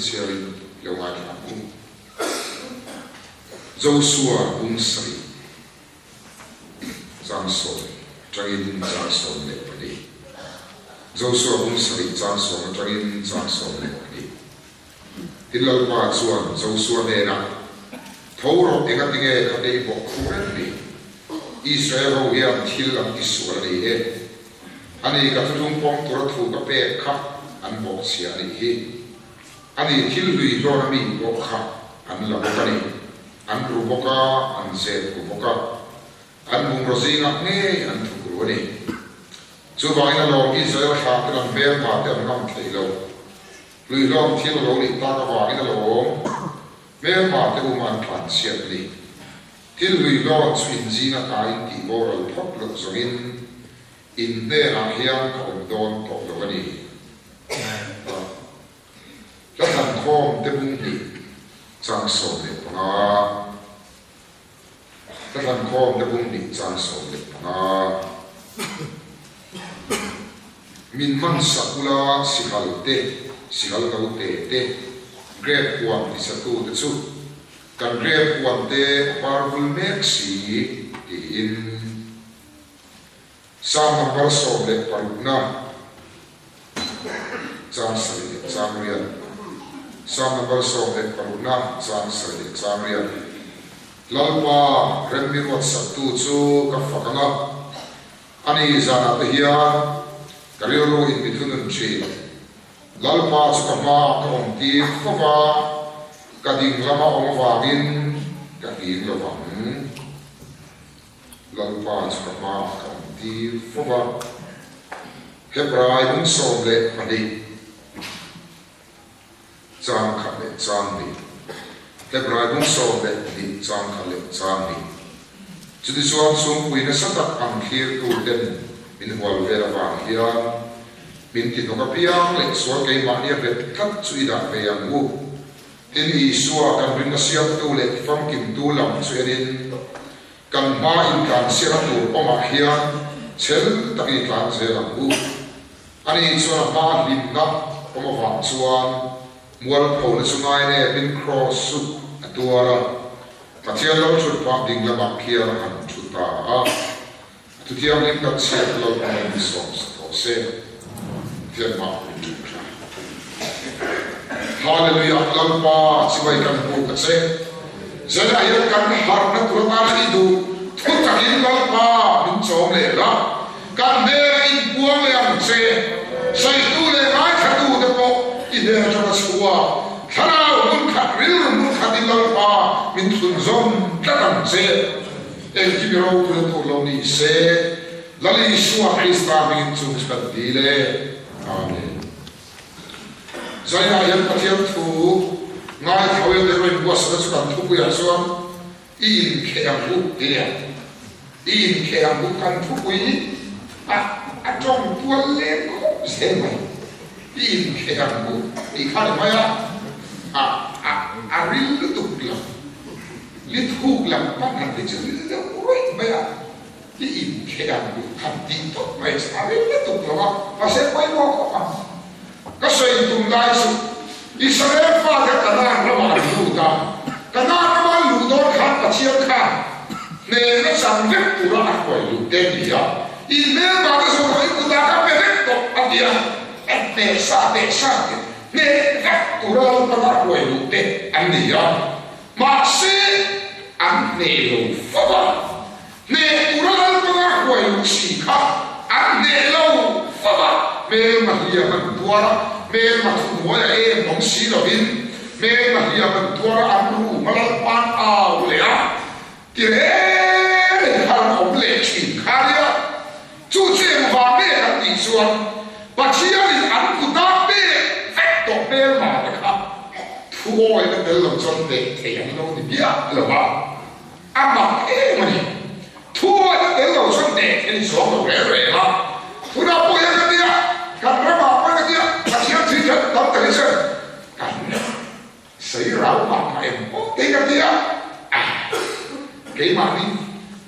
chhiarin i lo ngaithla ang u. Josua bung sarih chang sawm atangin chang 12. Josua bung sarih chang sawm atangin chang 12. Tin Lalpa chuan Josua hnenah, Tho rawh, engatinge kha te i bawk khu reng ni? Israel ho hian thil an tisual a ni e. Ani ka thuthlung pawm tura thu ka pek kha an bawk chhia a nih hi. Ani thil hlui hlawn a mi pawh kha an la bawk a ni. An ru bawk a, an zep ru bawk a. An bungraw zingah ngei an thuk ru a ni. Chuvangin alawm Israel thlah ten an hmelma te an ngam thei lo. Hluihlawm thil a lo nih tak avangin a lo awm. Hmelma te um an tlan chhiat a ni. Thil hluihlawn chu in zinga ta in tih boral phawt loh zawngin in hnenah hian ka awm dawn tawh lo a ni. Hla thlankhawm te bung hnih chang 15. Hla thlankhawm te bung hnih chang 15. Min man sak ula sihal te, sihal no te te, grape huan tisatu te chu kan grape huan te a par vul mek si tiin Psalm number 16 na chang sarih leh chang riat Psalm number 16 na chang sarih leh chang riat Lalpa remmi ruat saktu chu ka fak ang a. Ani zanah te hian ka rilru in mi thunun thin. Lalpa chu ka hmaah ka awm tir fo va, ka ding lama awm avangin ka hling lo vang. Lalpa chu ka hmaah ka awm tir fo va. Hebrai bung 12 chang khat leh chang hnih. Hebrai bung 12 chang khat leh chang hnih. Chutichuan chhungpui nasa tak ang thlirtu ten min hual vel avang hian min ti hnawk apiang leh sual keimahni a bet tlat chu i dah ve ang u. Tin, Isua kan rinna siamtu leh famkimtu lam chu enin kan hma intlansiakna tur awmah hian chhel takin i tlan zel ang u. Ani chuan a hma hlimna awm avang chuan mualphona chu ngai nepin kraws chu a tuar a, Pathian lo thut phah ding lamah khian a han thu ta a. A thuthianghlim kan chhiat lo hmangin mi sawm sa tawh se, Pathian mah min ṭum tha. Hallelujah Lalpa chibai kan hmu ka che. Zanah hian kan harhna tur atana i duh thu takin Lalpa min chawm leh la. Kan hnena inpuang leh ang che, sawitu leh ngaithlatute pawh i hnen atanga chhuak thlarau hmun khat rilru hmun khat in Lalpa min thlun zawm tlat ang che. Engkim i ropuina tur lo ni se, Lal Isua Krista hmingin chung chu kan dil e. Amen. Zainah hian Pathian thu ngaithla uiate rawh inbuatsaihna chu kan thupuiah chuan I inkheh ang u ti nia. I inkheh ang u kan thupui hi a a tawng tual leng khawp zel mai. I inkheh ang u tih kha ni mai a, a a a ril lutuk lo. Li thuk lam pan han ti chu ril deuh rawih mai a. I inkheh ang u han tih tawp mai chu a ril lutuk lo a, mahse pawimawh khawp ang. Ka sawi tum lai chu Israel fate Kanaan ramah an lut a, Kanaan rama an luh dawn khan Pathian khan hnehna chang vek tura a hruai luh te a ni a, in hmelma te zawng zawng i kutah ka pe vek tawh a ti a, a hneh sa hneh sa te hneh vek tura Lalpan a hruai luh te an ni a, mahse an hneh lo fo a. Hneh tura Lalpanga hruai luh si kha an hneh lo fo a, hmelma hliam an tuar a, hmelma thuhnuai a em awm si lovin hmelma hliam an tuar a, an rum a Lalpa'n au leh a, ti reng reng khan an awm leh thin kha nia. Chu chu engvang nge kan tih chuan Pathianin an kutah pek vek tawh hmelma te kha thuawina tel lo chuan hneh thei an lo ni miah lo a. A mak em a ni. Thu a ni tel lo chuan hneh thei zawng lo reng reng a. Tunah pawh hian ka tia, kan ramah pawh hian ka tia, Pathian thil hian tam tak hi chuan kan sawi rau mah mah em pawh te ka tia. A, keimahni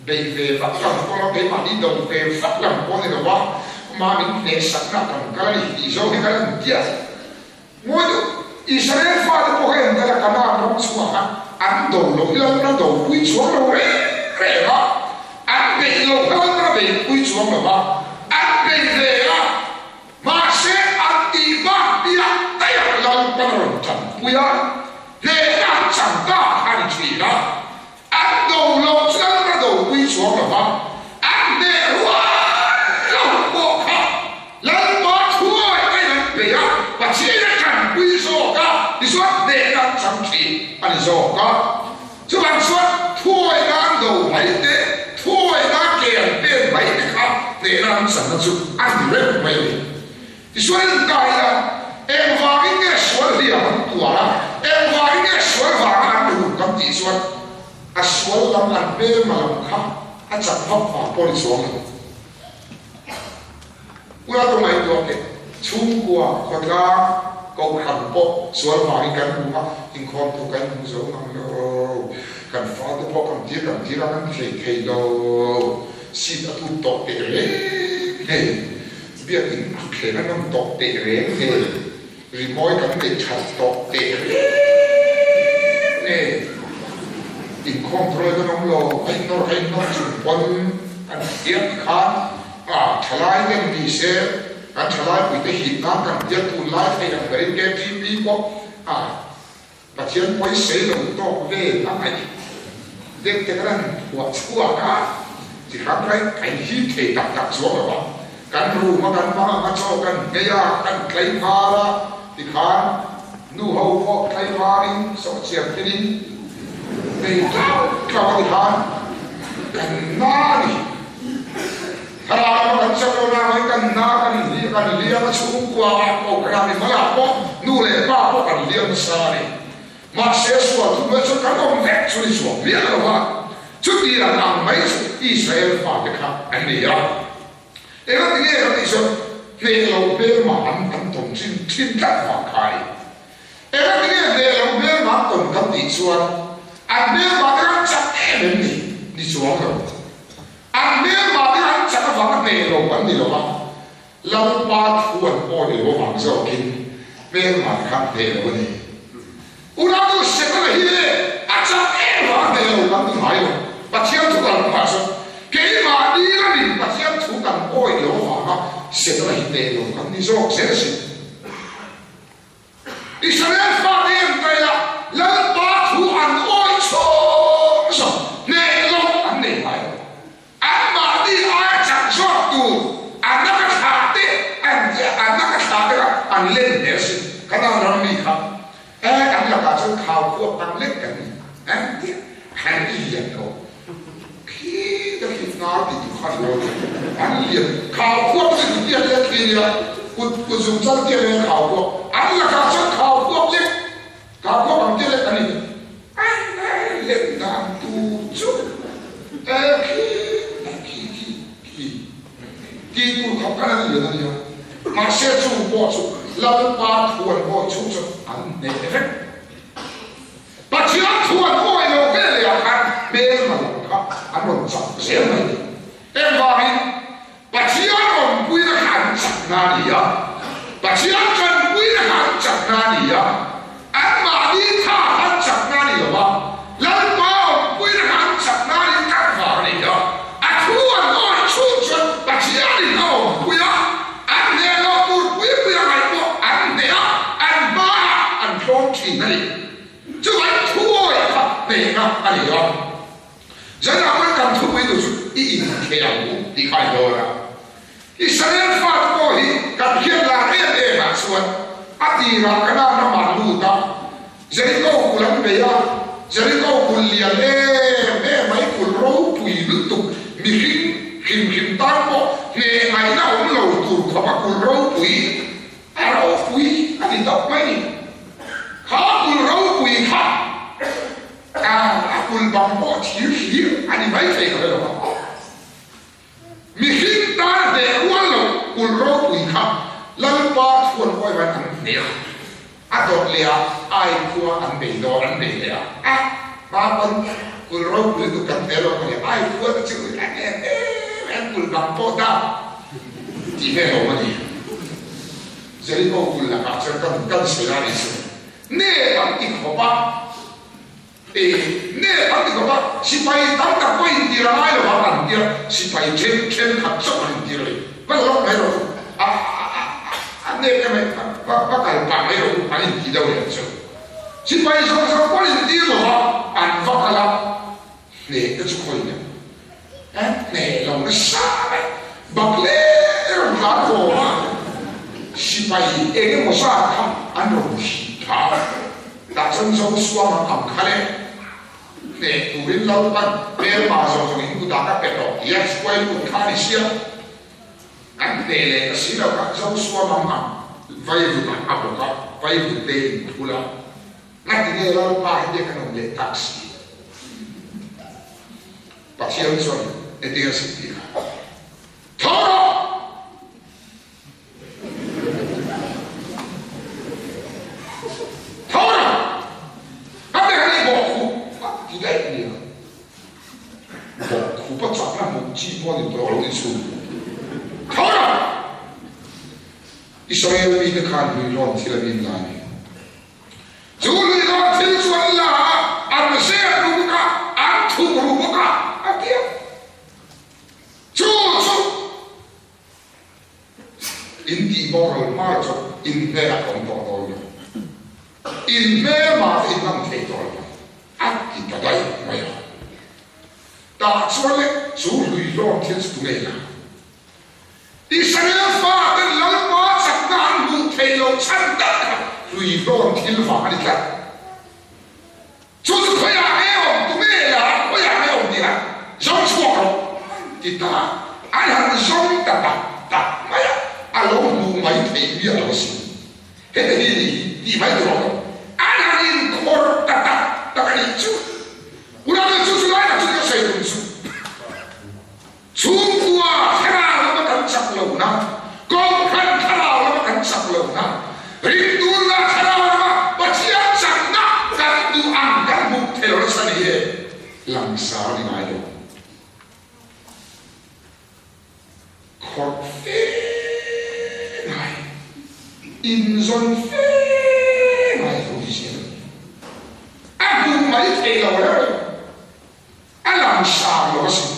beih ve vak lam pawh lo, keimahni do ve vak lam pawh a ni lo a, mah min hnehsakna kan kal a ni tih zawng hi kan han tia. Ngawi deuh. Israel fate pawh kha engdala Kanaan ram chhuak a, an do loh hi lalna do pui chuang lo reng reng a, an beih loh kha lalna beih pui chuang lo va, an bei ve a, mahse an tih bak piah daih ah Lalpan a rawn tanpui a, hnehna an chang ta kha a ni thin a. An do lo chu lalna do pui chuang lo va, an hneh rual lo pawh kha Lalpa thuawi aiin an bei a, Pathian a tanpui zawk a, tichuan hnehna an chang thin a ni zawk a. Chuvang chuan thuawi nan do mai te, thuawi nan ke an pen mai te kha hnehna an channa chu a ni reng mai a ni. Tichuan in ta ila, engvangin nge sual hliam an tuar a, engvangin nge sual vanga an rum kan tih chuan a sual lam an hmelma lam kha a chak vak vang pawh ni chuang lo. Ula ka ngaihtuah teh, chhungkua, khawtlang, kohhran pawh sual vangin kan rum a, inkhawm tu kan hmu zo ngang lo, kan fate pawh kan tir kan tir a kan hlei thei lo, seat a tut tawh teh reng hei. Biakin a thleng a nawm tawh teh reng e, rimawi kan neih that tawh teh reng e, inkhawm turawi kan awm lo, a innawr kha innawr chung pawn kan hliam ti khan a thalai ten ni se, kan thalai puite hip nan kan bial tun lai thei ang berin KTP pawh a Pathian pawisei lo tawk vel a ngaih deuh te kan han phuah chhuak a, chi hrang hrang kan hip thei tak tak chuang lo a, kan room a kan hmang ang a chaw kan nghei a, kan tlai var a tikhan nu ho pawh tlai varin sawhchiar thilin nei tlau tlau a tikhan kan na a ni. Thlarau lama kan chak lo na mai kan na kan inhliah kan hliam a chhungkua ah pawh kan ah mimal ah pawh nu leh pa pawh kan hliam nasa a ni. Mahse sual thu hnuai chuan kan awm vek chu ni chuang miah lo va, chuti ang ang mai chu Israel fate kha an ni a. Engati nge kan tih chuan hneh lo hmelma an an tawn thin thin tlat vang kha a ni. Engati nge hneh lo hmelma an tawn kan tih chuan an hmelma te khan chak em em ni ni chuang lo. An hmelma te an chak avanga hneh lo an ni lo a, Lalpa thu an awi lo avang zawkin hmelma te kha an hneh lo a ni. Unau Setana hi a chak em vanga hneh lo kan ni ngai lo. Pathian thu kan hmuh ah chuan keimahni lamin Pathian thu kan awi lo avanga Setana hi hneh lo kan ni zawk zel a sin. Israel fate em kaila Lalpa thu an awih chhung zawk hneh lo an nei ngai lo. Anmahni aia chak zawk tur an la ka thlah te an tia an la ka thlah te kha an len hmel sin. Kanaan ram mi kha e an lakah chuan khau khuap ang lek kan ni an tia han i lian lo khi ka khi hnar ti tu kha lo an lian khau khuap chu ti tia lek khi nia kut kut zung chal tia lek khau khuap an lakah chuan khau khuap lek khau khuap ang tia lek an ni an lem dan tur chu e khi khi khi khi ti tur khawp khan an lian a nia mahse chung pawh chu Lalpa thu an awih chhung chuan an hneh vek. Pathian thu an awi lo ve leh ah khan hmelma lam kha an rawn chak zel mai ni. Engvangin Pathian awmpuina kha an chakna a ni a, Pathian tanpuina kha an chakna a ni a, anmahni tha kha an chakna a ni lo va, Lalpa awmpuina kha an chakna a ni tak vang a ni a, a thu an awi chhung chuan Pathianin a awmpui a, an hneh loh tur pui pui a ngaih pawh an hneh a, an hmaah an tlawm thin a ni. Chuvai thuawi kha hnehna a ni a. Zanah pawn kan thupui tur chu i inthei ang u tih kha a ni dawn a. Israel fate pawh hi kan hriat lar em em ah chuan a tirah Kanaan ramah an lut a, Jeriko kulh an bei a, Jeriko kulh lian em em mai kulh ropui lutuk mihring hrim hrim tan pawh hneh ngaihna awm lo tur khawpa kulh ropui A ropui a ti tawp mai ni. Kha kul ropui kha a a kul bang pawh thir hlir a ni mai thei ka hre lo a. Mihring tan hneh rual lo kul ropui kha Lalpa thu an awi van an hneh a. A dawt leh a ai khua an bei dawn an bei leh a. A hma pawn kul ropui lutuk kan hneh lo ka ni ai khua te chu an em em an kul bang pawh dah tih vel awm a ni. Jericho kul lakah chuan kan kan sawi a nih chu. Nep an ti khawp a, e, nep an ti khawp a, sipai tam tak pawh intir a ngai lo vang an tia, sipai then thenkhat chauh an intir a ni. Va lawk mai rawh u, a, a, a, a nep em ai, va, va kal pah mai rawh u an inti deuh leh chu. Sipai zawng zawng pawh an intir lo va, an va kal a, hneh te chu khawi nen, e, hneh lo nasa mai, bak leh rawn tlan haw a, sipai eng emaw zat kha an rawn thih phah a, tah chuan Joshua mang ang kha leh hneh turin Lalpan hmelma zawng zawng in kutah ka pe tawh tih a hruai lut kha a ni sia, an hneh leh ta si lo kha Joshua mang ang vaivut ah a bawk a, vaivut te in thul a. Ngati nge Lalpa hi biak an awm leh tak si? Pathian chuan engtin a chhuk tih kha tho rawh! Tho rawh! Ngati han i bawh khup a ti daih nia. Bawh khup a chakna hmuh chi pawh ni tawh lo ni chhung. Tho rawh! Israel mite khan hmuihlawn thil an in lai ni. Chu luihlawn thil chu an la a, an zep ru bawk a, an thup ru bawk a, a ti a. Chu chu in tih boral hma chuan in hnenah ka awm tawh dawn lo. In hmelma te in ngam thei tawh lo, a ti ta daih mai a. Tah chuan le chu luihlawn thil chu tunge la? Israel faten Lalpa chakna an hmuh theih loh chhan tak kha hluihlawn thil vang a ni tlat. Chu chu khawiah nge awm tu nge la khawiah nge awm tih a zawng chhuak rawh ti ta an han zawng ta tak tak mai a, a lo hmuh mai theih miah lo a si. Heti hi ni hi tih mai tur a awm lo. An han inkhawr ta tak tak a nih chu. Unau chu chu lai tak chu ka sawi tum chu. Chhungkua thlarau lama kan chak lohna, Kohhran thlarau lama kan chak lohna, ringtulna thlarau lama Pathian chakna kan duh ang kan hmuh thei lo nasa ni e, langsar a ni ngai lo. Khawrh fe ngai, inzawn fe ngai lo ni zel a ni. A hmuh mai thei lo reuh reuh. A lang sang lo asin.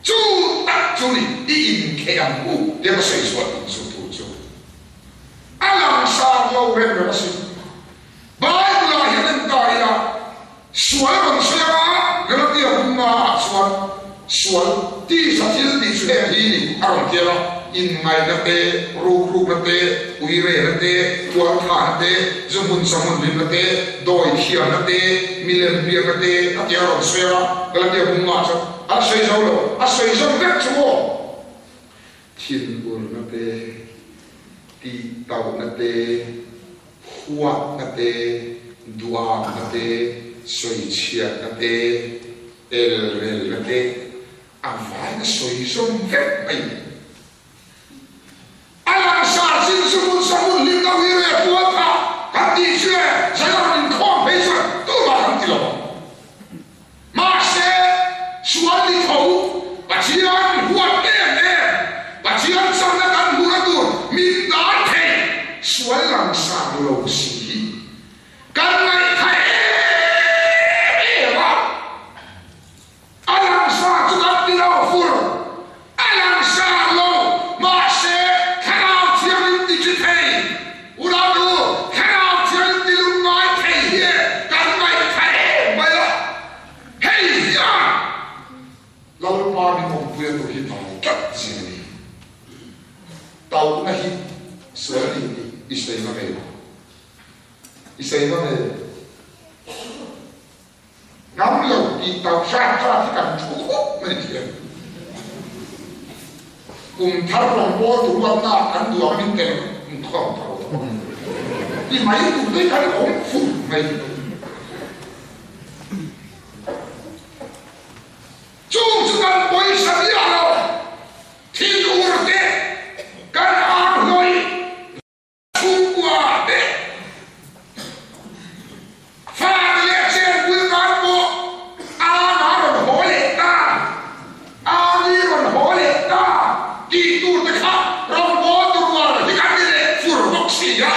Chu tak chu ni i inkheh ang u tia ka sawi chhuah tum chu thu chu. A lang sang lo rem rem asin. Bible ah hian en ta ila sual rawn sawi anga Galatia bunga ah chuan sual tisa thil tih chu heng hi ni a rawn tial a, inngaihna te, rukrukna te, uirehna te, tualthahna te, zu hmun sa hmun hlimna te, dawi thiamna te, milem biakna te a ti a rawn sawi a, Galatia bung ah chuan a sawi zo lo, a sawi zo vek chu maw? Thinurna te, tihtauhna te, huatna te, duamna te, sawichhiatna te, elrelna te, A vain a sawi zawm vek mai. A langsar chin chu hmun sa hmun hlim lo hi reh pual kha kan tih chu e, Zion inkhawm phei chuan tumah kan ti lo ang. Mahse, sual ni tho, Pathian huat em em, Pathian chakna kan hmuhna tur min dan thei sual langsar lo si hi kan ngaihthla em em a. A langsa chu kan ti lo fur, a langsa lo, mahse Thlarau Thianghlim ti chi thei, Unau nu, Thlarau Thianghlim ti lungngai thei hi e kan ngaihthla em mai a, hei hian Lalpa min awmpuia tur hi dai tlat zing a ni. Tauhna hi sual a ni tih i sawi ngam em? I sawi ngam em? Ngam lo tih tauh hrat hrat hi kan thu khawp mai thiam. Kum thar rawngbâwl tu ruatna kan duh ang min tel inkhawm tho tawh. Ti mai tur te kan awm fur mai. Chung chu kan pawisa miah lo, thinur te kan ang hlawih. Chhungkua te, fate leh chenpui tan pawh Ana rawn haw leh ta, Ani rawn haw leh ta tih tur te kha rawn bawl tur rual hi kan ni leh fur bawk si a.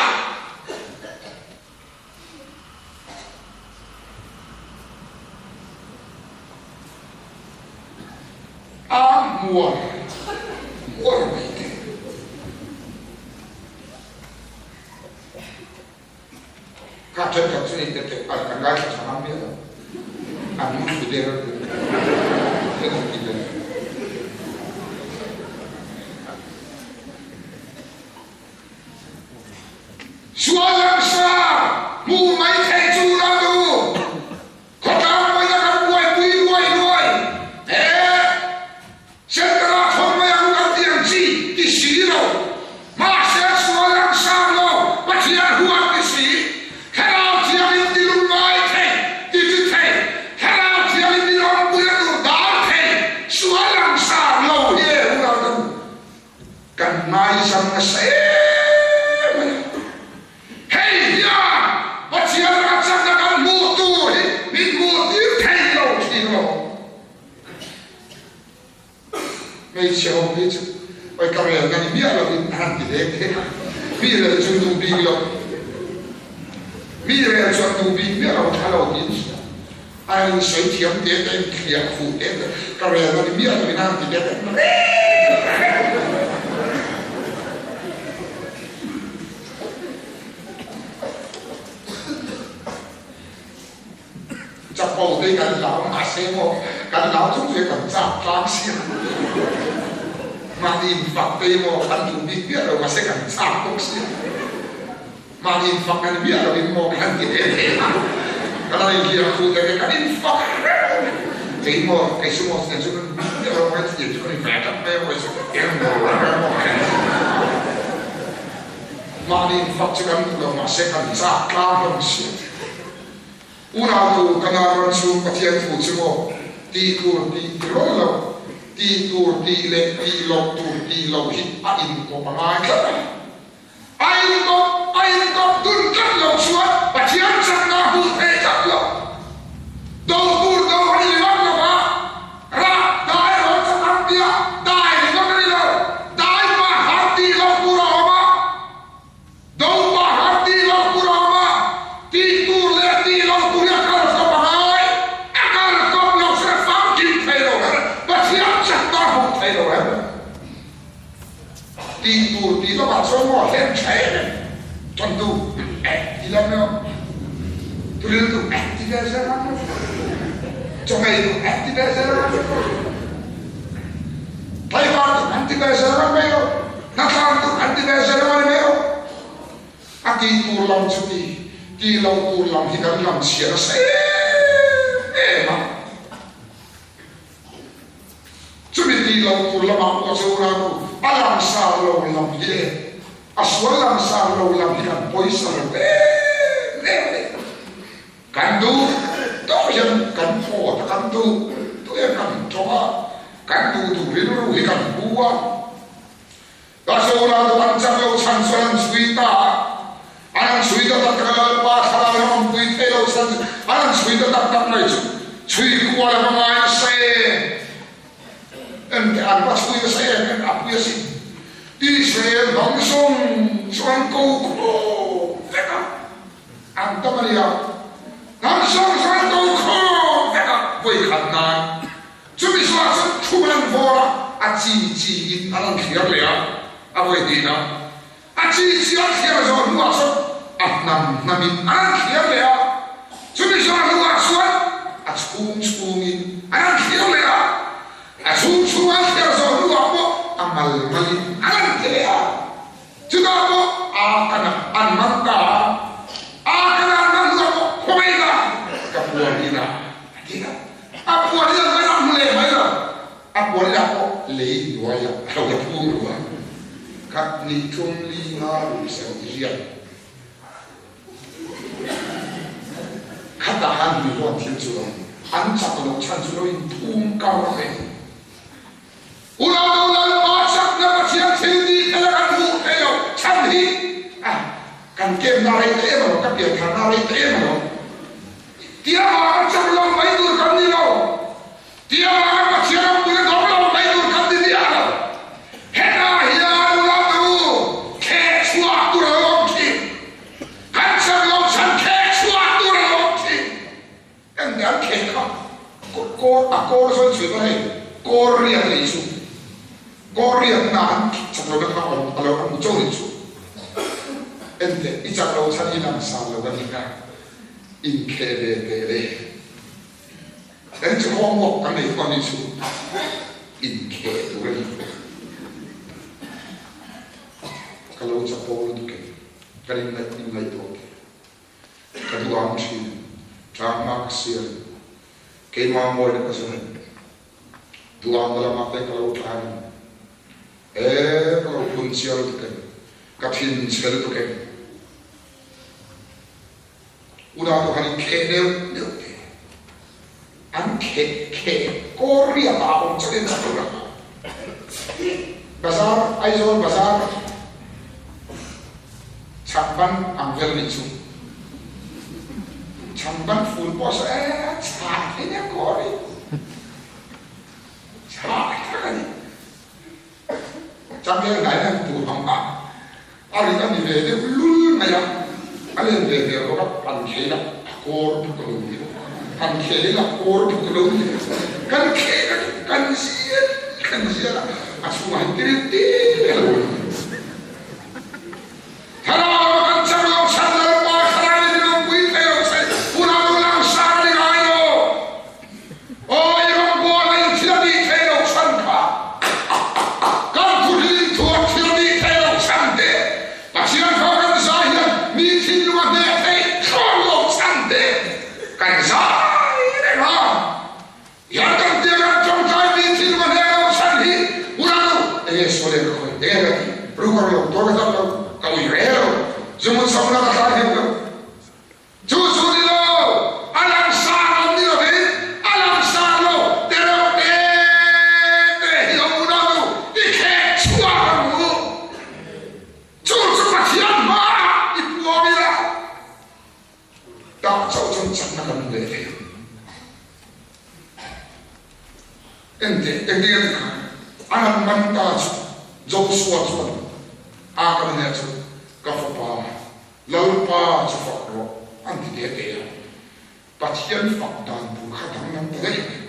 nguar nguar mai te. Kha thenkhat chu ni te te an kan ngaithla tha ngam miah lo. An mu thlu der a ni. Heng an ti ve. Sual langsar hmuh mai theih chu la nu. Khawtlang pawhin a kan buaipui luai luai he Centre-ah thawk mai ang kan ti ang chi ti si lo. Mahse sual langsar lo Pathian huat ti si. Thlarau thiangin ti lungngai thei ti chi thei. Thlarau thiangin min awmpui a tur dal thei. Sual langsar lo hi e unau nu. Kan ngaizam nasa em mai a. Hei hian Pathian a chakna kan hmuh tur hi min hmuh tir thei lo thin lo. Hmeichhe ho hi chu oi ka rel na ni miah lovin a han ti hle hle a, mi rel chu duh bik lo, mi rel chuan duh bik miah lo tha lo tiin hria. A in sawi thiam te te, in thliah fuh te te, ka rel a ni miah lo in a han ti deuh reng reng. Chapo te hi kan hlau mahse maw kan hlau chung chu kan chak tlang si a. Mahni infak te hi maw kan duh bik miah lo mahse kan chak bawk si a. Mahni infak kan miah lo in maw kan ti ve thei a, kan han inhliam fuh te kan infak reng kei maw kei chu maw tiang chu kan miah lo mai tiang chu kan in ve tlat mai a maw chu eng maw reng maw kan ti mahni infak chu kan duh lo mahse kan chak tlang hlawm si unau nu ka nan ram chhung Pathian thu chu maw tih tur tih ti rawn lo tih tur tih leh tih loh tur tih loh hi a inkawp a ngai tlat a. A inkawp a inkawp dun tlat lo chuan Pathian chakna a hmuh theih tlat lo. Do tur do a ni ringawt lo va, rah dai rawn chak ang tia dai ringawt a ni lo. Dai pah har tih loh tur a awm a, do pah har tih loh tur a awm a, tih tur leh tih loh tur hi a kal kawp a ngai. A kal kawp lo chuan a famkim thei lo her, Pathian chakna a hmuh thei lo her. Tih tur tih lamah chuan maw hlen tha em em tawntu eh ti lam emaw turiltu eh ti vel zel ang emaw chawhmeitu eh ti vel zel ang emaw tlaivartu an ti vel zel ang mai lo hnathlantu an ti vel zel ang ani mai lo a tih tur lam chu ti tih loh tur lam hi kan lam chhiar nasa em em a. Chumi tih loh tur lamah pawh chu unau nu, a langsar lo lam hi e, a sual langsar lo lam hi kan pawisa lo em em a ni. Kan duh tawh hian kan phawt a, kan duh duh hian kan tawng a, kan duh duh rilru hi kan hu a. Ka unau nu an chak lo chhan chuan an chhui ta a, an han chhui ta tak tak a, Lalpa thlarau in a awmpui thei lo chhan chu an han chhui ta tak tak mai chu chhui kual a va ngai nasa em em teh an va chhui nasa em em a pui asin. Israel hnam zawng chu an ko khawm vek a, an tam a nia, hnam zawng chu an ko khawm vek a, vawikhat nan Chumi zawhah chuan thum an han vawr a, a chi chi in an han thliar leh a, a vawi hnihna a chi chi an thliar zawh hnuah chuan a hnam hnam in an han thliar leh a, chumi zawh hnuah chuan a chhung chhung in an han thliar leh a, a chhung chhung an thliar zawh hnuah pawh a mal mal in an han ti leh a, chutah pawh a kana an man ta a, a kana an man hnuah pawh khawngaihna ka puan inah a ti a. A puan hian mai a hmu leh mai lo. A puan inah pawh lei hnuaiah a lo la phum lo a. Khat ni thum li nga rui ser i riat. Khatah khan hui huan thil chu lo an chak loh chhan chu lo inphum kar a ni. Unau Lalpa chakna Pathian thil tih thei a kan hmuh thei lo chhan hi a kan kemna rei ta em alawm, ka piantharna rei ta em alawm. Tia vanga chak lo mai tur kan ni lo, tia vanga Pathian a pui a dawng lo mai tur kan ni miah lo. Hetah hian unau te u, kheh chhuah tur a lo awm thin. Kan chak lo chhan kheh chhuah tur a lo awm thin. Engte an kheh kha? Kawr, a kawr zawn chhui pawn hei kawr riat a nih chu. Korean na an chak lo na kha awm a lo a hmu cho ni chu. En teh, i chak lo chhan i langsar lo a ni kha. Inkheh ve teh le. Kan chu homework kan nei tawh a ni chu. Inkheh tur a ni. Ka lo chapo lutuk em? Kan inngaih inngaihtuah teh. Ka duh ang thin. Ṭang hma ka siam. Keimah mawina ka zawng. Duang lamah te ka lo tlan in e ka lo phun chiar lutuk em, ka thin chhe lutuk em. Unau te khan in kheh deuh deuh te an kheh kheh kawr riat ah a awm chauh in chak lo rak a. Bazar, Aizawl bazar chhakban ang vel nih chu. Chhangban fun pawh saw e chhah thei nia kawr hi chhah tak a ni. Changel hnai hian tur ang a a ri a ni ve deuh lul mai a, a len ve hmel bawk a, han khei la a kawr buk a lo ni bawk a, han khei la a kawr buk a lo ni bawk a, kan khei la kan zial kan zial a, a chhungah hian tiril tir a lo ni. Thlarau a kan chak lo chhan Lalpa Thlarau in lo pui thei lo che hun a lo lang sang a ni ngai lo. Aw i rawngbawlna in thil a tih thei lo chhan kha kan thuhlin thu a thil a tih thei lo chhan te Pathian kha kan zai hian mi thinlung a hneh theih thlawm lo chhan te kan zai reng a. Hian kan tia kan tawngtai mi thinlung a hneh lo chhan hi hun a lo. Enge sual em ka khawi? Enge ka tih? Ru ka ru lo, tuar ka dam lo, ka ui re lo, zumun samuna ka tlan hek lo. Chu chu ni lo, a langsar lo ni lovin a langsar lo te reuh te te hi a unau nu i khek chhuak ang u. Chu chu Pathian hmaah i puang ila. Tah chauh chuan chakna kan hmu leh thei ang. Engti, engti a ti kha? An han man ta chu Joshua chuan Akana hnenah chuan, Ka fapa, Lalpa chu fak rawh, an ti te te a. Pathian fak dan tur kha danglam ta daih mai.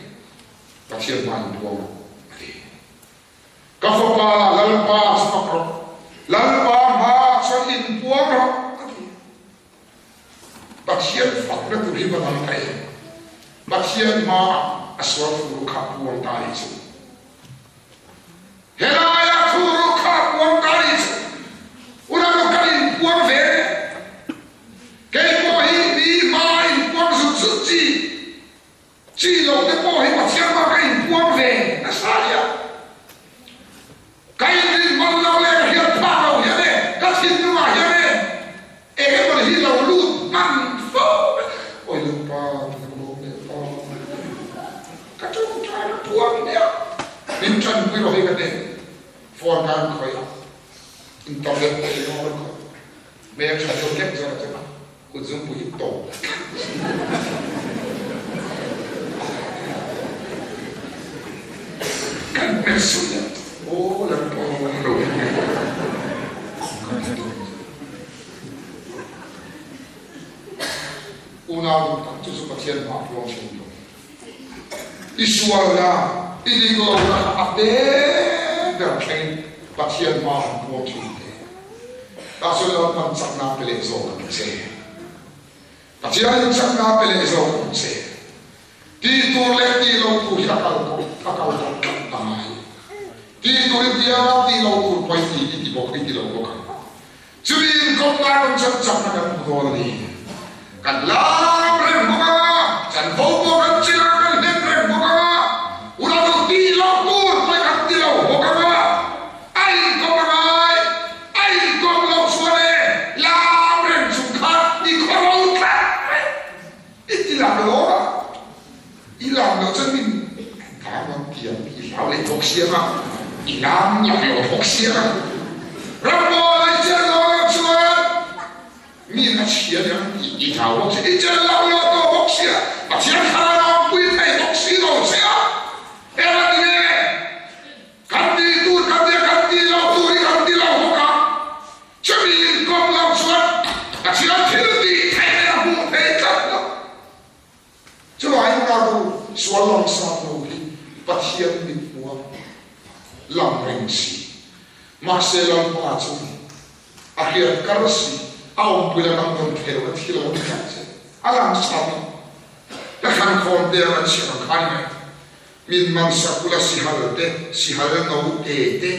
Pathian hma inpuang rawh, a ti. Ka fapa, Lalpa chu fak rawh, Lalpa hma chuan inpuang rawh, a ti. Pathian fakna tur hi va dang ta em? Pathian hmaah a sual thu ru kha puang ta nih chu. Helaia thu ru kha puang ta nih chu. Unau kan inpuang ve e. Kei pawh hi mi hmaa inpuang zut zut chi. Chi lo te pawh hi Pathian hma ka inpuang ve nasa nia. Ka inrin hman lo leh ka hriat phak lo hian e, ka thinlungah hian e, eng emaw hi lo lut hman fo mai. Awi Lalpa, ka lawm leh ta, ka tawngtai ka puang nia. Min tanpui rawh hi ka nen phone ka an khawih a, internet pawh hi ka khawih. Hmel tha deuh hlek zawk a chu. Kut zungpui hi tawp. Kan hmet suih a, aw Lalpa lo Unau duh tak chu chu Pathian hmah puang thin lo. I sualna, i dik lohna kha a te ber thlengin Pathian hma han puang thin teh. Tah chuan Lalpan chakna pe leh zawk ang che. Pathianin chakna pe leh zawk ang che. Tih tur leh tih loh tur hi a kal kawp, a kal kawp tlat a ngai. Tih tur i ti anga tih loh tur pawh i ti, i ti bawk, i ti lo bawk ang. Chumi inkawp nan awm chuan chakna kan hmu dawn a ni. Kan lam reng bawk ang a, chanvo pawh kan chil a, kan hnem reng bawk ang a, hun a duh tih loh tur pawh kan ti lo bawk ang a, a inkawp a ngai, a inkawp loh chuan e, lam reng chung khan i khawro tlat mai. I ti lam lo a, i lam loh chuan min lam ang ti ang, i hlau leh bawk si ang a, i lam lak lo bawk si ang. Rambual a i chen lo loh chuan min a chhia leh ang tih i hlau bawk si, i chen lak lo tawh bawk si a, Pathian thlarau a awmpui thei bawk si lo che a, eng a ti nge? Kan tih tur kan tia kan tih loh tur hi kan ti lo bawk a. Chumi inkawp lo chuan Pathian thil tih theih leh a hmuh thei tlat lo. Chuvangin ka ru sual langsar lo hi Pathian mit hmuh a. Lang reng si. Mahse Lalpa chu a hriat kar si, a awmpui la dang dawn thei lo a thi lo a ni tlat che. A lang sa bik. Ka thlan khawm te an chhiar ang kha ni mai. Min man sak ula sihal te, sihal no te te,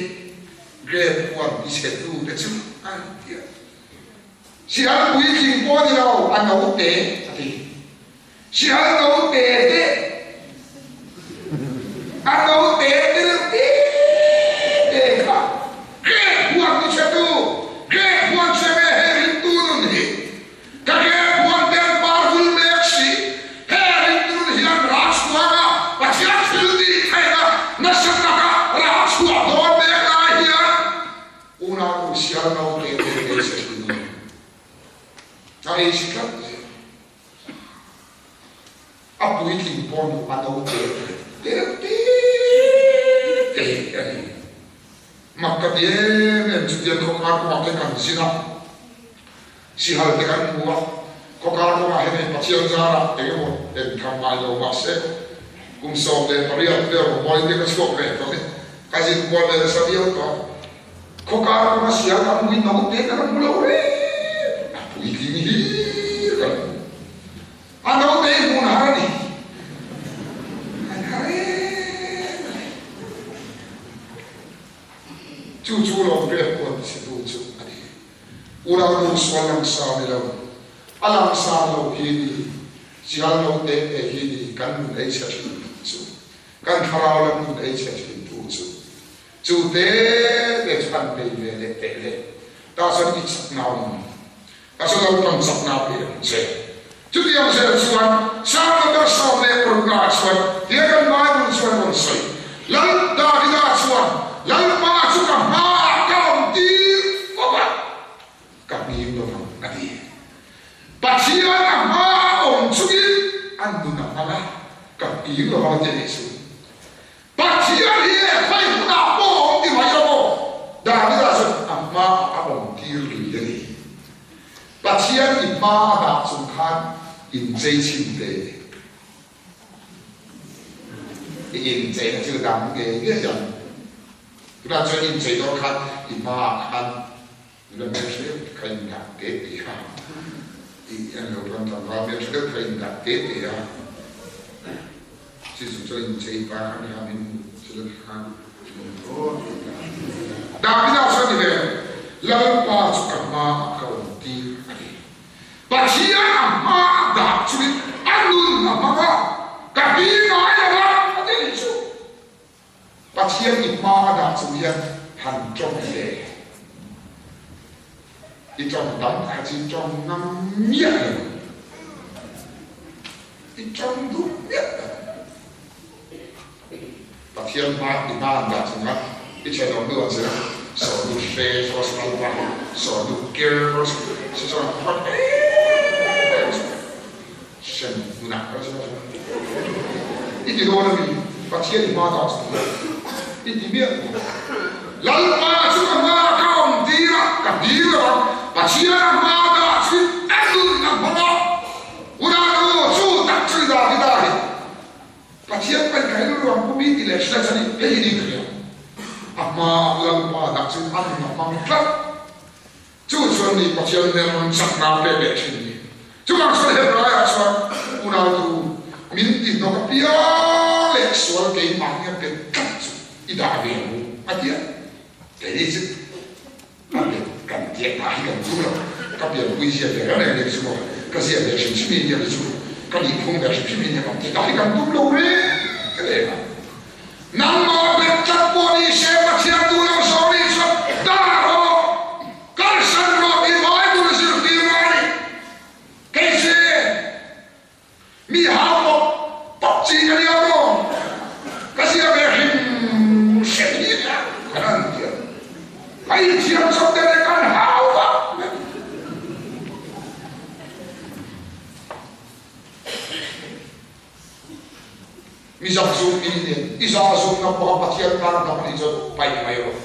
grape huan ti chhe tu te chu an ti a. Sihal puitling pawh a ni lo, a no te a ti. Sihal no te te, a no te te reuh te te kha grape huan ti chhe tu, grape huan chhe ve he ringtu nun hi. Ka grape huan te an par vul mek si, he ringtu nun hian rah chhuak a, Pathian thil tih theihna nasa taka rah chhuah dawn mek lai hian Unau sial no te te te che thin a ni. A ei si tlat zel. A puitling pawh nu a no te te reuh te te hi a ni. Mak ka ti em em chutiang khawkar kawngah te kan zin a, sihal te kan hmu a, khawkar kawngah hian hei Pathian zarah eng emaw en tham ngai lo mahse kum 18 vel mawi te ka chhuak ve tawh ni, ka zin kual ve nasa viau tawh a. Khawkar kawng a sial kan hmu i naute kan hmu lo reng a puitling hlir kan hmu. A naute hi hmun har a ni. An har em a ni. Chu chu lawm riak kuan chhetu chu a ni. Unau nu sual langsar ni lo, a langsar lo hi ni, sial naute te hi ni kan nun ei chhe thin chu, kan thlarau lam nun ei chhe thin tu chu. Chu te te chu an bei ve leh teh le. Tah chuan i chakna awm. A chu naupang chakna pe ang che. Chutiang zel chuan Psalm number 16 ah chuan tia kan Bible chuan rawn sawi. Lal Davida chuan Lalpa chu ka hmaah ka awm tir fawp a, ka hming lo vang a ti. Pathian a hmaah awm chungin a nun a hmang a, ka hming lo vang a ti a nih chu. Pathian hi e khawi hunah pawh a awm ti mai lo maw? Davida chuan a hmaah a awm tir lui a ni. Pathian i hma a dah chung khan inchei chhin te i incheina chu dang ngei ngei ang. Tunah chuan inchei dawn khan i hmaah khan nula hmeltha deuh kha indah te te a, i en lo pawn tlangval hmeltha deuh kha indah te te a. Chi chu chuan inchei pa kha mi han in chu la khan Davida chuan ni ve, Lalpa chu ka hma ah ka awm tir a ni. Pathian a hma a dah chungin a nun a hmang a, ka hli ngai lo a, a ti nih chu. Pathian i hma a dah chung hian han tawng ve. I tawng dang kha chu i tawng ngam miah lo. I tawng duh miah lo. Pathian hma i hma an dah chung a, i thenawm nu an zir a, sawhnu hre hostal pa, sawhnu ker hostal chuan a hot em em chu. Hrem hmunah ka zir a, I ti dawn a mi? Pathian i hma dah chu ti i ti miah lo. Lalpa chu ka hma ka awm tir a, ka hlir lo ang. Pathian a hma dah chu i en nun a hmang a, Unau chu tak chu i Davida hi Pathian paih ka hel ruang pu mi ti leh hria chuan i hei hi ni ka hria. A hma Lalpa dah chu a nun a hmang tlat. Chu chuan ni Pathian hmel rawn chakna pek leh thin ni. Chuvang chuan Hebraiah chuan unautu min ti hnawk apiang leh sual keimahni a pet tlat chu i dah ve ang u a ti a. Keini chu a pet kan tiah dah hi kan tum lo. Ka pianpui zia ve reng reng nia chu maw, ka zia ve hrim hrim hi nia chu, ka nihphung ve hrim hrim hi nia kan tih dah hi kan tum lo reng reng a. Nangmah bet tlat pawh ni se Pathian duh lo zawng nih chuan dah rawh, kalsan rawh tih Bible zirtir a ni. Kei che mi hau pawp pawp chi ka nia maw? Ka zia ve hrim hrim hi nia kan han ti a. Ka inthiam chawp te leh kan hau vak mai. Mi zakzum mi nen i zahzumna pawha Pathian tan hnawk anih chuan paih mai rawh.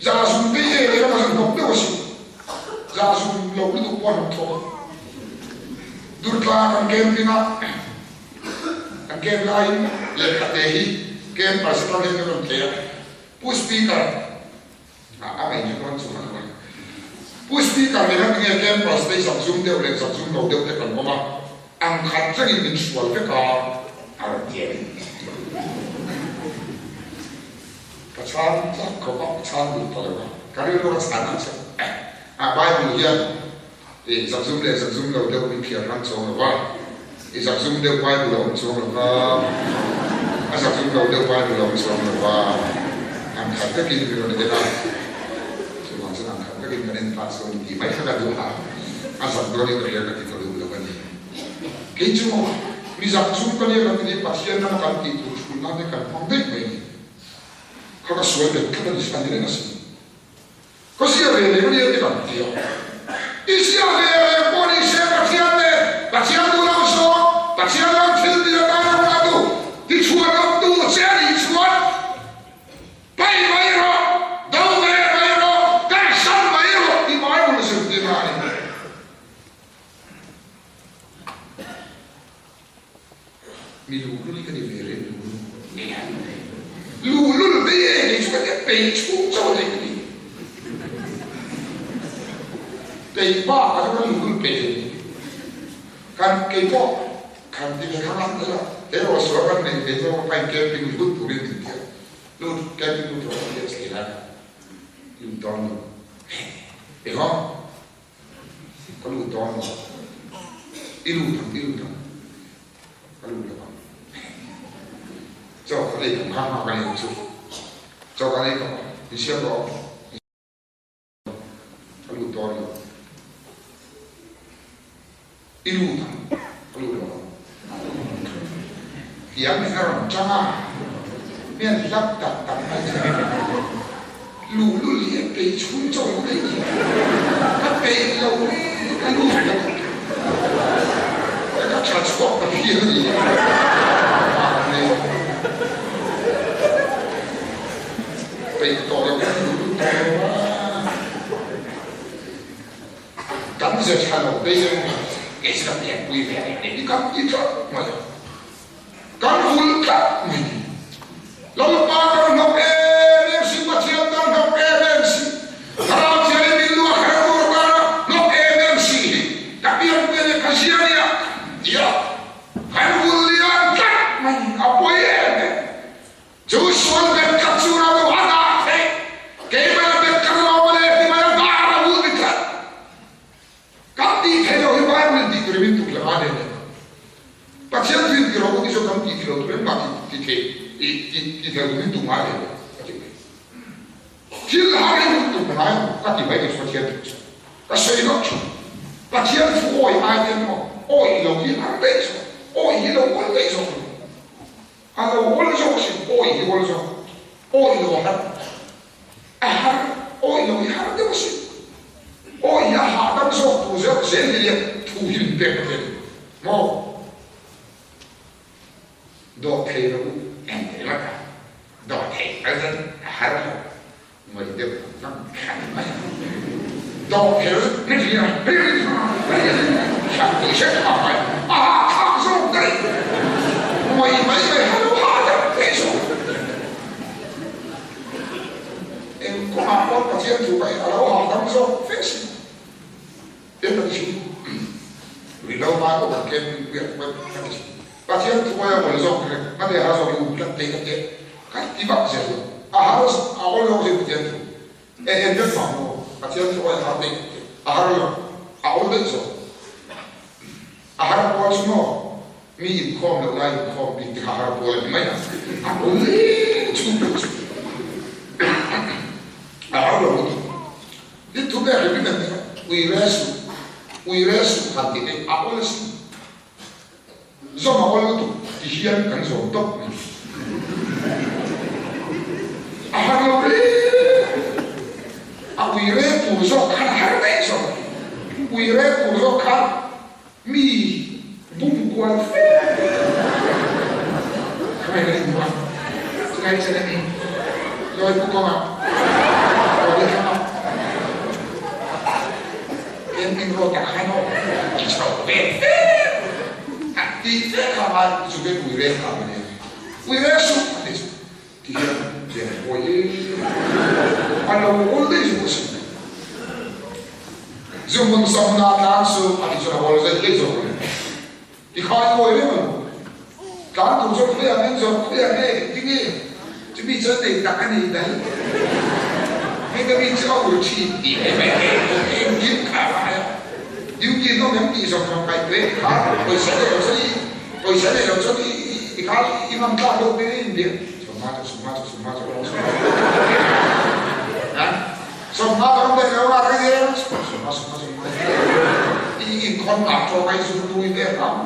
Zahzum te hi leh ram a zun hnawk deuh a si. Zahzum lo lutuk pawh a hnawk tho a. Durtlang kan camping a, kan camp laiin lehkha te hi. Campus atang hian kan rawn thei a, Pu Speaker, a a ngaih dawn chu kan rawn. Pu Speaker nen hian tinge campus te hi zakzum deuh leh zakzum lo deuh te kan awm a, ang khat thlengin min hrual vek a, a rawn ti a ni. Ka chhang tlak khawp a, ka chhang duh ta lo a, ka rilru a chhan ang che. A Bible hian I zakzum leh zakzum lo deuh min phiar hrang chuang lo va, i zakzum deuh Bible a awm chuang lo va, a zakzum lo deuh Bible a awm chuang lo va, ang khat vekin min rawn en a, chuvang chuan ang khat vekin kan en phah chuan i tih mai kha ka duh a, a zak dawnin ka hria ka ti ta duh lo a ni. Kei chu mi zakzum ka nia kan ti ni, Pathian lama kan tih tur thulna te kan hmang daih mai a ni. Kha ka sual bet tlat a ni, a ni reng asin. Ka ziah ve leh nia ti kan ti a. I ziah ve leh pawh ni se Pathian nen Pathian duh lo zawng, Pathian lam thil ti atan a hma tu, ti chhuah lam tu che a nih chuan pai mai rawh, do ve mai rawh, kalsan mai rawh ti Bible zirtirna a ni. Mi luhlul hi ka ni ve reng luhlul. Luhlul mai e kei chu ka tia peih chhung chauh a nei ka ni. Peih bak ah chuan ka luhlul peih ve ni. Kan kei pawh kan ti ve kha ngang ila he rawhsual kan neih ve chuan ka pain camping lut turin min tia. Lut camping lut rawh ka tia chei lai kha lut dawn lo. Eng aw. Ka lut dawn lo. I lut ang, i lut ang. Ka lut lo ang. Chaw ka lei tam kha hma ka nei chu. Chaw ka lei tawh a, in siam rawh. Ka lut dawn lo. I lut ang, ka lut lo ang. Tiang in a rawn chang a, mi an hlap tak tak mai che. Luhlul hi a peih chhung chauh lo daih ni. Ka peih lo e, ka lut lo ang. Ka tha chhuak ta phian a ni. Mahni peih tawh lo hian luhlul tawh lo a. Kan ze tha lo daih emaw kei chu ka pianpui ve a ni kan ti tlat mai a, kan vul tlat mai ni. Lalpa kan hnawk em em si, Pathian kan hnawk em em si, Thlarau Thianghlim in luah kher tur tana hnawk em em si hi ka pianpui a ni, ka zia nia kan ti a, kan vul lian tlat mai ni, a pawi em em. Chu sual bet khat chu ram lo a dah theih, keimah bet khat a lo le ti mai a dah ram u ti tlat. Kan tih theih loh hi Bible in tih tur in min tuk leh a nen nen. Pathian thu in ti rawh u ti chuan kan tih theih lo tur engmah ti thei ti ti thei lo tur min tuk ngai leh lo ka ti mai. Thil har in min tuk ngai lo ka ti mai ti chu Pathian thu chu ka sawi loh thin. Pathian thu awi ai te emaw awi lo hi har daih zawk, awi hi lo awl daih zawk lo. A lo awl zawk a sin, awi hi awl zawk, awi lo a har, a har, awi lo hi har deuh a sin, awi hi a hahdam zawk tur zeuh zel hi nia thu hi min pek pathian in maw dawh thei lo en thei vat a, dawh thei kal chuan a har lo. Ngawi deuh vang khan mai a. Dawh kher ni hi a hriat tih hre tha mai. A hahthlak zawk daih. Ngawi mai mai ha lo ha deuh daih zawk. Eng kawngah pawh Pathian thu ka a lo hahdam zawk fe si. Tin ka ti thin. Ri lo mai pawh kan tlem pui a ka ti thin. Pathian thu aia awl zawk reng a te har zawk hi um tlat te ka ti ka ti vak zel lo. A har a awl zawk zin Pathian thu e en vek vang maw Pathian thu aia har daih ka ti a har lo a awl daih zawk. A har pawl chu maw mi inkhawm loh lai inkhawm bik te kha har pawl a ni mai a, a awl chhung pawh chu a har lo lutuk. Tin thu pek hrim hrim en te kha ui re suh ui re suh han tih te a awl asin. Zawm a awl lutuk ti hian kan zawm tawp mai. A har lo hle. A ui re tur zawk khan a har daih zawk. Ui re tur zawk khan mi bum kual fe. Khawngaih ka inhmu a, chulai chen a ni. Lawi pu kawngah, lawi thlang ah. Camping road ah khan aw i chho ve fe a ti fe kha ngai chu ke ui reng kha a ni. Ui reng suh a ti chu. Ti hian eng pawi em a lo awl daih zawk asin. Zu hmun samna tlang chu a ti chuan a awl daih daih zawk a ni. Ti kha i awi reng ang. Tlan tur chuan khawiah nge zawrh khawiah nge engtin nge chumi chuan nei tak a ni dal. Hei ka mi chu a ur thin tih mai mai nge engtin kha a ngai a. Duty an awm em tih zawng zawng ngaihtuah i kha pawisa nei lo chuan i pawisa nei lo chuan i i kha i ngam tlak deuh mai in bia sawmnga chu sawmnga chu sawmnga chu sawmnga sawmnga chu awm daih lo a ka nia sawmnga sawmnga sawmnga i inkhawn ngah tawk a i zu tui ve ang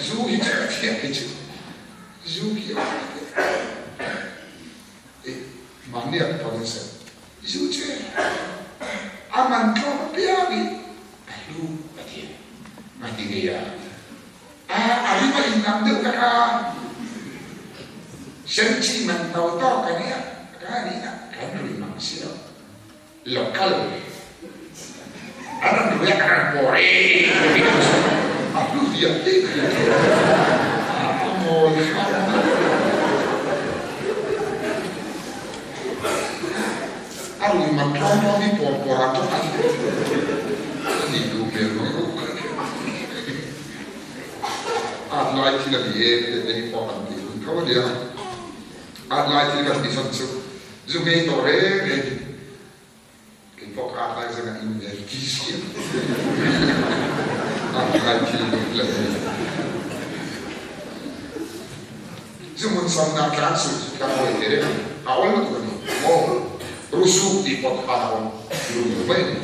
zu hi chu ka thiam hi chu zu hi a I mahni a ka pawn se zu che a man tlawm apiang i a hlu a ti a, a ti ngei a, a a rim a inang deuh vek a, sen chi man to tawk a nia ka nih a kan rim ang si lo, local an rawn rui a kan rawn pawr e a hlu viau tih ka hria thei a mawi hram a rui man tlawm tlawm hi pawr pawr an tawk a ni duh hmel mai ho ka hria at lai thil a ni e te hi pawh kan tih hun tho a nia at lai thil kan tih chhan chu Zu ngei tawh reng reng in kei pawh ka at lai zan ah in ve ti si a at lai thil dawt le ni. Zu hmun samnak tlang sul cu tlang hawi te reng a ol tuk a ni maw rusuk ti pot khan a om lung lo mai a ni.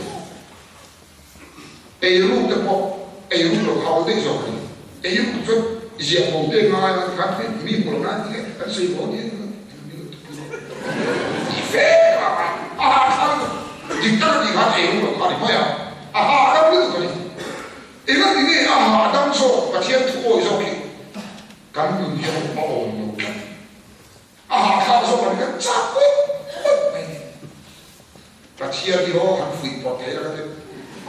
Eiruk te pawh eiruk lo kha ol daih zawk a ni. Eiruk chu ziah bo te ngai a khan mi hmu lo nan ti kan sawi bo ni ti fe kha a ha thla lutuk dik tak a tih khan eiruk lo kha a ni mai a, a ha dam lutuk a ni. Eng a ti nge a ha dam zawk Pathian thu awi zawk hi kan nun hian a awm lo tlat. A hahthlak zawk a ni kan chak pawt pawt mai ni. Pathian hi aw han fuih pawt thei la ka ti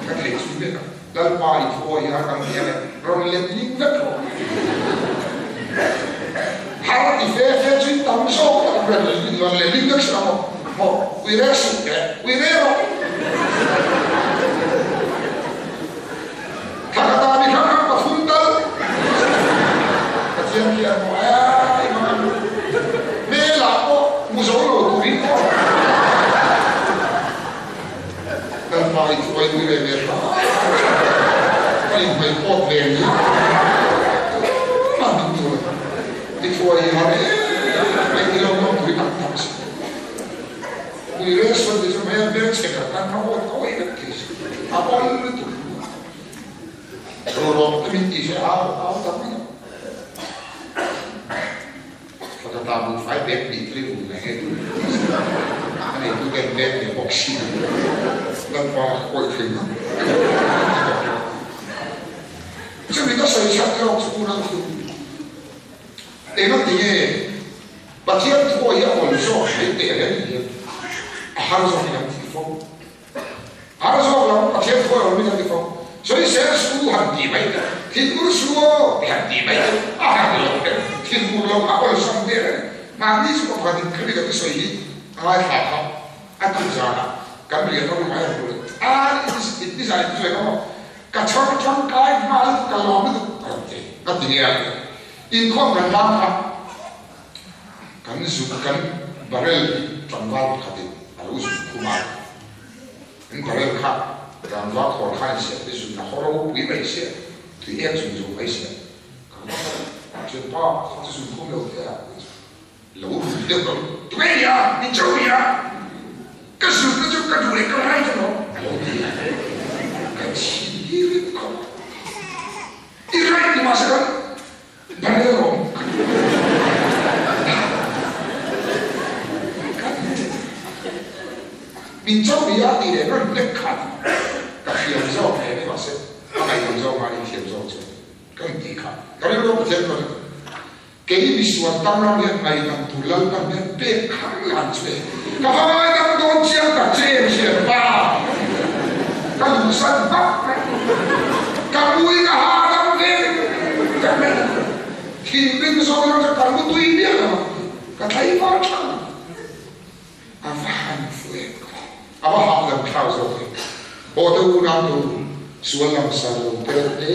ka thei chu vek a, Lalpa i thu aw hi a kan ti ange rawn let ling vek rawh. Har ti fe fe chu in tam zawk tak an rawn let ling vek si ang aw. Maw ui rek suh teh ui rek rawh. Thakata mi hrang hrang pathum tal Pathian khi an hmu ai mang an hmelah pawh hmu zo lo turin pawh Lalpa i thuai nui ve ve hram ka inhmei pawt ve ni tumah min tur i thuai i har em mai ti lo ngam tui tak tak si. Ui reng sawn te chu hmel hmelchhe khat tan kha awt ka awih vek thei si. A awl lutuk hnu ah rawrawng te min tih se au au tak mai ang. Thla ka ta buhfai bag hnih thil i vun mai he tun tih se a neitu ten bag nei bawk si lo. Lalpa ka kawih thei ngam. Chumi ka sawi chhan erawh chu unau chu engati nge Pathian thu hi a awl zawk mai teh reng hian a har zawk in an ti fo. Har zawk lo, Pathian thu a awl min an ti fo. Sawisel su han ti mai teh, thinur su aw ti han ti mai teh, a har lo reng, thinur lo a awlsam teh reng. Mahni chu ka pakhat in khami ka thusawi hi a ngaithla kha a tih zanah kan rian rawng mai ang tur a ni nizan in thusawi kha maw ka chhar tangkai nghal ka lawm lutuk a rawn ti ka ti nge a inkhawm kan bang kha. Kan zuk kan barrel hi tlangval pakhatin a lo zuk khum a, an barrel kha tlangval khawr khan in siam te zun a haw ropui mai sia, tui ek zung zung mai sia. Ka va kal a, thianpa kha chu zun khum lo teh a, lo rui deuh lo, tu nge nia, min cho nia, ka zun na chu ka duh leh ka rai ta lo, a lo ti a, ka thin hi rim khawp a, i rai ti mahse kan Barrel awm Min cho ni a tih leh rawn nek khan ka thiam zawk hle mai mahse a ngaihdam zawk ngai in thiam zawk chu ka in tih kha ka rilru a Pathian chuan kei misual tam ram hian ngaihdam tur Lalpan hian pek khang lan chu e ka va ngaidam dawn chiang tak che em hriat pa ka luhsan vak mai ka pui ka hahdam ve. Thinrim zawng erawh chu ka lu tui miah lo ang. Ka tlaivar thak ang. A va han fu em ka. A va hahdam thlau zawk em. Haw te unau te u, sual langsar lo te reuh te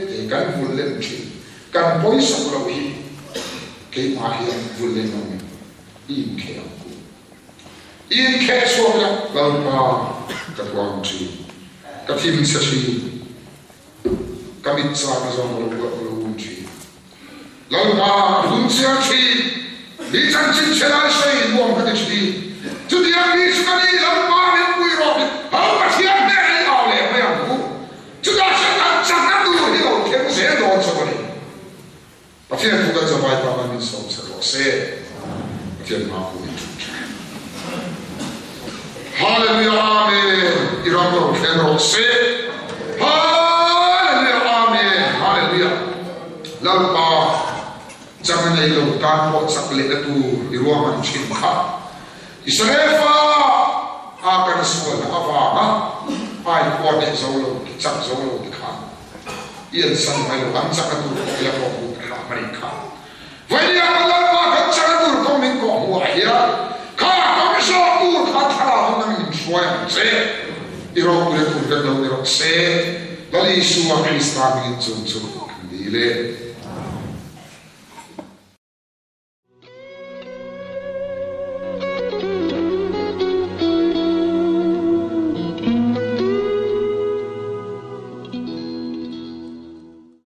te kan vul lem thin. Kan pawisak loh hi keimah hian vul lem ang em? I inkheh ang ku. I inkheh chhuak la Lalpa ka tuang thin. Ka thim chhe thin. Ka mit chak a zawng lo buat lo um thin. Lalpa a hlum chiang thin. Mi chanchin chhe lai sawi nuam ka ti thin. Chutiang mi chu ka ni Lalpa min pui rawh tih ho Pathian hneh a i au leh mai ang u. Chutah chuan kan chakna tur hi lo thleng zel dawn chauh a ni. Pathian thu kan zavai ta mai min sawm che rawh se. Pathian hma khu in thu tha. Hallelujah Amen i ram lo thleng rawh se. Hallelujah Amen Hallelujah Lalpa chak a nei lo tan pawh chak leh na tur i ruahman thin kha. Israel fa a kan sualna avanga ai khua hneh zo lo ti chak zo lo ti khan I an san mai lo, an chak a tur pawh ila kawh hmuh ka hlah mai kha. Vainia ka Lalpa kan chak a tur kawng min kawh hmuh ah hian kha kawng zawh tur kha thlarau in nang min hruai ang che. I ropui a tur vek lo ni rawh se. Lal Isua Krista hmingin chung chu kan dil e.